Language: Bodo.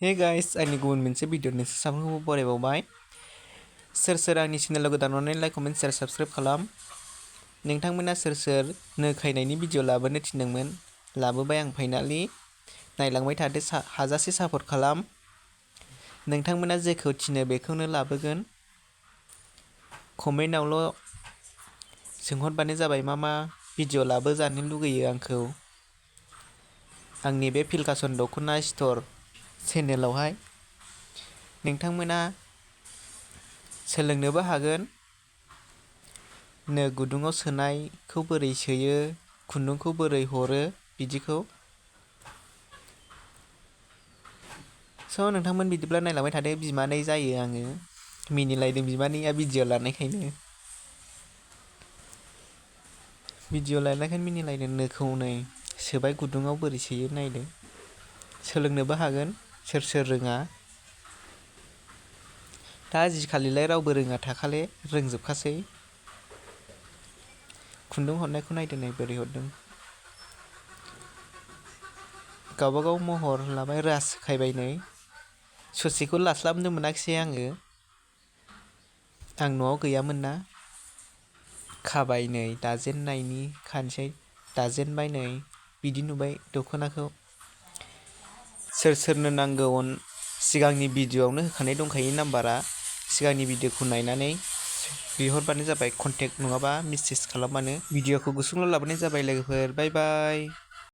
हे गाइस आंनि गुबुन मोनसे भिडिअनि सामफ्रोमबो बरायबावबाय सोर सोर आंनि चेनेलाव गोदान अननानै लाइक कमेन्ट शेयार साबस्क्राइब खालाम नोंथांमोना सोर सोर नो खायनायनि भिडिअ लाबोनो थिनदोंमोन लाबोबाय आं फाइनालि नायलांबाय थादो हाजासे सापर्ट खालाम नोंथांमोना जेखौ थिनो बेखौनो लाबोगोन कमेन्टआवल' सोंहरबानो जाबाय मा भिडिअ लाबोजानो लुगैयो आंखौ आंनि बे पिलकासन दखना स्ट'र चेनेलावहाय नोंथांमोना सोलोंनोबो हागोन नो गुदुङाव सोनायखौ बोरै सोयो खुन्दुंखौ बोरै हरो बिदिखौ नोंथांमोन बिदिब्ला नायलांबाय थादो बिमानै जायो आङो मिनिलायदों बिमानैया भिडिअ लानायखायनो मिनिलायदों नोखौ नै सोबाय गुदुङाव बोरै सोयो नायदो सोलोंनोबो हागोन सोर सोर रोङा दा आजिखालिलाय रावबो रोङा थाखाले रोंजोबखासै खुन्दुं हरनायखौ नायदो नै बोरै हरदों गावबागाव महर लाबाय रासो खायबाय नै ससेखौ लास्लाबनो मोनाखिसै आङो आं न'आव गैयामोन ना खाबाय नै दाजेननायनि खानसै दाजेनबाय नै बिदि नुबाय दख'नाखौ सोर सोरनो नांगौ सिगांनि भिडिअआवनो होखानाय दंखायो नाम्बारा सिगांनि भिडिअखौ नायनानै बिहरबानो जाबाय कन्टेक्ट नङाबा मेसेज खालामबानो भिडिअखौ गुसुंल' लाबोनाय जाबाय लोगोफोर बाय बाय।